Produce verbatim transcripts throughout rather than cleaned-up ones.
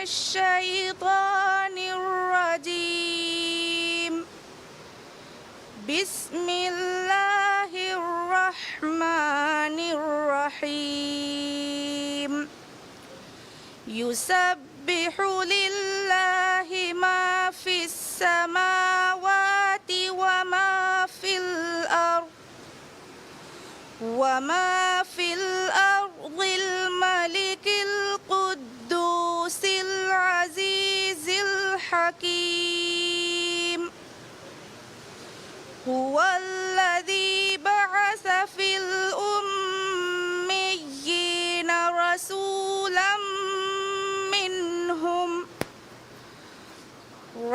الشيطان الرجيم. بسم الله الرحمن الرحيم. يسبح لله ما في السماوات وما في الأرض وما في الأرض الملك القدوس العزيز الحكيم. هو الذي بعث في الأميين رسولا منهم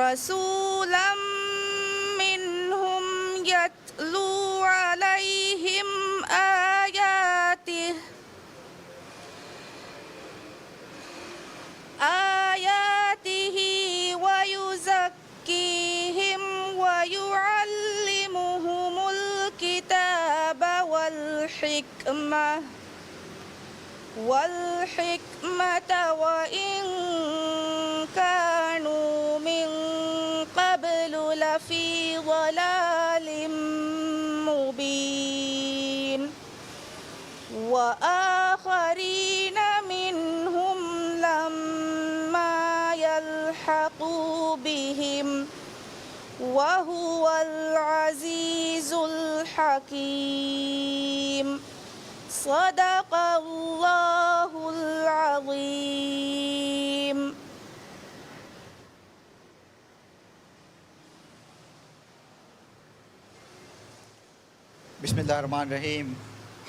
رسولا منهم يتلو عليهم آياته آياته ويزكيهم ويعلمهم الكتاب والحكمة والحكمة وإن كانوا من قبل لفي ضلال مبين. وآخرين منهم لما يلحقوا بهم وهو العزيز الحكيم. صدق الله العظيم. بسم الله الرحمن الرحيم.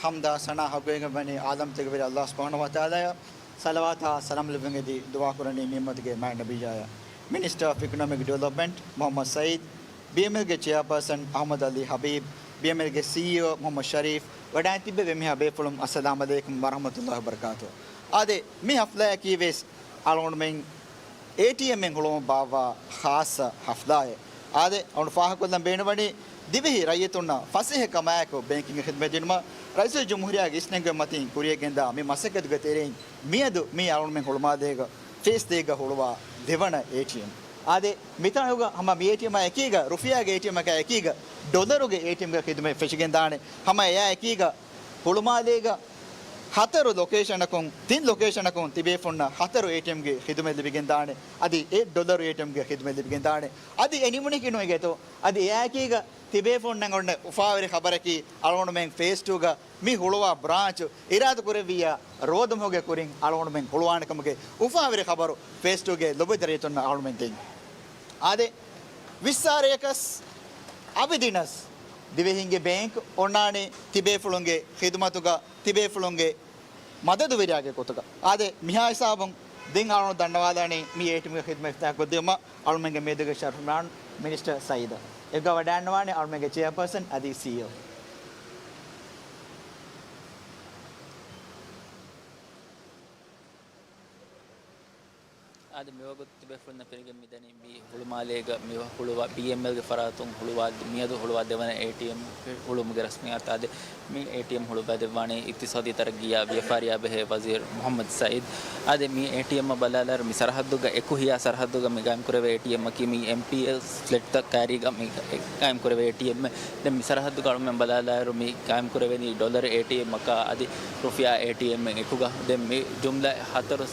ޙަމްދާ ސަނާ ޙައްޤުވެގެންވަނީ ޢާލަމްތަކުގެ ވެރި ﷲ ސުބްޙާނަހޫ ވަތަޢާލާއަށް. ޞަލަވާތާ ސަލާމް ލެއްވެން އެދި ދުޢާ ކުރަނީ މި އުއްމަތުގެ މާތް ނަބިއްޔާއަށް. މިނިސްޓަރ އޮފް އިކޮނޮމިކް ޑިވެލޮޕްމަންޓް މުޙައްމަދު ސަޢީދު، ބީއެމްއެލްގެ ޗެއާޕާސަން އަޙްމަދު ޢަލީ ޙަބީބު، ބީއެމްއެލްގެ ސީއީއޯ މުޙައްމަދު ޝަރީފް، ވަޑައިން ތިއްބެވި އެންމެހާ ބޭފުޅުން، އައްސަލާމް ޢަލައިކުމް ވަރަޙްމަތުﷲ ވަބަރަކާތުހު. އާދެ، މި ޙަފްލާއަކީ ވެސް އަޅުގަނޑުމެން އޭޓީއެމްއިން ހުޅުވަމުން ބާއްވާ ޚާއްޞަ ޙަފްލާއެއް. އާދެ، އަޅުގަނޑު ފާހަގަކޮށްލަން ބޭނުންވަނީ، ދިވެހި ރައްޔިތުންނަށް ފަސޭހަ ކަމާއެކު ބޭންކިންގ ޚިދުމަތް ދިނުމަށް ރައީސުލްޖުމްހޫރިއްޔާގެ އިސްނެންގެ މަތިން ކުރިޔަށް ގެންދާ މި މަސައްކަތުގެ ތެރެއިން މިއަދު މީ އަޅުގަނޑުމެން ހުޅުމާލޭގަ ފޭސް ދޭއްގަ ހުޅުވާ ދެވަނަ އޭޓީއެމް. އާދެ، މިތާނގަ ހަމަ މި އޭޓީއެމާ އެކީގަ، ރުފިޔާގެ އޭޓީއެމަކާ އެކީގަ، ޑޮލަރުގެ އޭޓީއެމްގެ ޚިދުމަތް ފެށިގެންދާނެ. ހަމަ އެއާ އެކީގަ، ހުޅުމާލޭގަ ހަތަރު ލޮކޭޝަނަކުން، ތިން ލޮކޭޝަނަކުން ތިބޭފުންނަށް ހަތަރު އޭޓީއެމްގެ ޚިދުމަތް ލިބިގެންދާނެ. އަދި އެއް ޑޮލަރު އޭޓީއެމްގެ ޚިދުމަތް ލިބިގެންދާނެ. އަދި އެ ނިމުނީކީ ނޫން އިނގޭތޯ. އަދި އެއާއެކީގަ ތިބޭފުންނަށް އޮންނަ އުފާވެރި ޚަބަރަކީ، އަޅުގަނޑުމެން ފޭސް ޓޫގަ މި ހުޅުވާ ބްރާންޗު އިރާދަކުރެއްވިއްޔާ ރޯދަމަހުގެ ކުރިން އަޅުގަނޑުމެން ހުޅުވާނެކަމުގެ އުފާވެރި ޚަބަރު ފޭސް ޓޫގެ ލޮބުވެތި ރައްޔިތުންނަށް އަޅުގަނޑުމެން ދޭން. އާދެ، ވިއްސާރަޔަކަސް އަބަދުވެސް ދިވެހިންގެ ބޭންކް އޮންނާނީ ތިބޭފުޅުންގެ ޚިދުމަތުގަ، ތިބޭފުޅުންގެ މަދަދުވެރިޔާގެ ގޮތުގަ. އާދެ، މިހާ ހިސާބުން ދެން އަޅުގަނޑު ދަންނަވާލާނީ މި އޭޓީއެމްގެ ޚިދުމަތް އިފްތިތާޙްކޮށްދިއުމަށް އަޅުމެންގެ މިއަދުގެ ޝަރަފުމެން މިނިސްޓަރ ސަޢީދު. އެއްގަ ވަޑައިގަންނަވާނީ އަޅުމެންގެ ޗެއާޕާސަން އަދި ސީއީއޯ. އާދެ، މިވަގުތު ތިބޭފުޅުންނަށް ފެނިގެން މިދަނީ މި ހުޅުމާލޭގަ މި ހުޅުވާ ބީއެމްއެލްގެ ފަރާތުން ހުޅުވާ، މިއަދު ހުޅުވާ ދެވަނަ އޭޓީއެމް ހުޅުވުމުގެ ރަސްމިއްޔާތު. އާދެ، މި އޭޓީއެމް ހުޅުވައިދެއްވާނީ އިޤްތިޞާދީ ތަރައްގީއާ ވިޔަފާރިއާ ބެހޭ ވަޒީރު މުޙައްމަދު ސަޢީދު. އާދެ، މި އޭޓީއެމްއަށް ބަލާލާއިރު މި ސަރަހައްދުގަ އެކު ހިޔާ ސަރަހައްދުގަ މި ގާއިމްކުރެވޭ އޭޓީއެމްއަކީ މި އެމްޕީއެލް ފްލެޓްތައް ކައިރީގަ މި ގާއިމްކުރެވޭ އޭޓީއެމް. ދެން މި ސަރަހައްދުގަ އަޅުމެން ބަލާލާއިރު މި ގާއިމްކުރެވެނީ ޑޮލަރު އޭޓީއެމްއަކާ އަދި ރުފިޔާ އޭޓީއެމް އެކުގަ. ދެން މި ޖުމްލަ ހަތަރު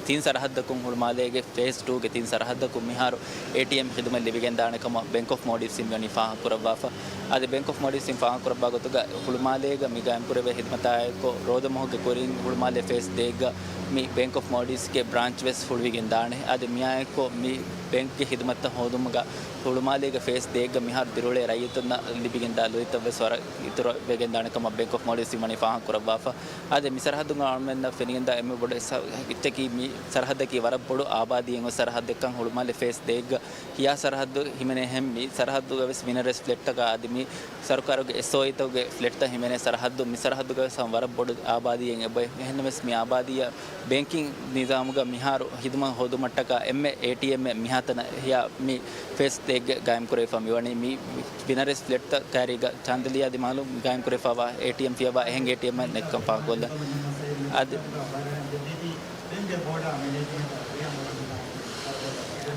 ތިން ސަރަހައްދަކުން ހުޅުމާލޭގެ ފޭސް ޓޫގެ ތިން ސަރަހައްދަކުން މިހާރު އޭޓީއެމް ޚިދުމަތް ލިބިގެންދާނެ ކަމަށް ބޭންކް އޮފް މޯލްޑިވްސްއިން ވަނީ ފާހަގަކުރައްވާފަ. އަދި ބޭންކް އޮފް މޯލްޑިވްސްއިން ފާހަގަކުރައްވާ ގޮތުގަ ހުޅުމާލޭގަ މި ގާއިމްކުރެވޭ ޚިދުމަތާއެއްކޮށް ރޯދަމަހުގެ ކުރިން ހުޅުމާލޭ ފޭސް ދޭއްގަ މި ބޭންކް އޮފް މޯލްޑިވްސްގެ ބްރާންޗް ވެސް ހުޅުވިގެންދާނެ. އަދި މިއާއެއްކޮށް މި ބޭންކްގެ ޚިދުމަތްތައް ހޯދުމުގަ ހުޅުމާލޭގެ ފޭސް ދޭއްގަ މިހާރު ދިރިއުޅޭ ރައްޔިތުންނަށް ލިބިގެންދާ ލުއިތައް ވެސް ވަރަށް އިތުރަށް ވެގެންދާނެ ކަމަށް ބޭންކް އޮފް މޯލްޑިވްސްއިން ވަނީ ފާހަގަކުރައްވާފަ. އާދެ، މި ސަރަހައްދުގަ އަޅުމެންނަށް ފެނިގެންދާ އެންމެ ބޮޑު އެއްޗަކީ މި ސަރަހައްދަކީ ވަރަށް ބޮޑު އާބާދީއެއް އޮތް ސަރަހައްދެއްކަން. ހުޅުމާލެ ފޭސް ދޭއްގަ ކިޔާ ސަރަހައްދު ހިމެނޭހެން މި ސަރަހައްދުގަ ވެސް ވިނަރެސް ފްލެޓްތަކާ އަދި މި ސަރުކާރުގެ އެސްއޯއީތަކުގެ ފްލެޓްތައް ހިމެނޭ ސަރަހައްދު. މި ސަރަހައްދުގަ ވެސް ހަމަ ވަރަށް ބޮޑު އާބާދީއެއް އެބައޮތް. އެހެންނަމަވެސް މި އާބާދީއަށް ބޭންކިން ނިޒާމުގަ މިހާރު ޚިދުމަތް ހޯދުމަށްޓަކާ އެންމެ އޭޓީއެމްއެއް މިހާތަނަށް ހިޔާ މި ފޭސް ދޭއްގަ ގާއިމްކުރެވިފަ މިވަނީ. މި ވިނަރެސް ފްލެޓްތައް ކައިރީގަ ޗާންދަލިޔާ ދިމާލު ގާއިމްކުރެވިފައިވާ އޭޓީއެމް ފިޔަވާ އެހެން އޭޓީއެމްއެއް ނެތްކަން ފާހަގަކޮށްލަން. އަދި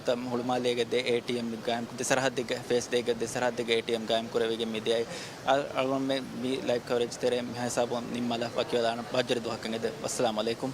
ގޮތަށް ހުޅުމާލޭގެ ދެ އޭޓީއެމް ގާއިމް، ދެ ސަރަހައްދެއްގެ، ފޭސް ދޭގެ ދެ ސަރަހައްދެއްގެ އޭޓީއެމް ގާއިމް ކުރެވިގެން މިދިޔައީ. އަ-، އަޅުގަނޑުމެން މި ލައިވް ކަވަރޭޖް ތެރޭ މި ހިސާބުން ނިންމާލާ ވަކިވެލާނަން. ބައްޖަރި ދުވަހަކަށް އެދެ. ވައްސަލާމު ޢަލައިކުމް.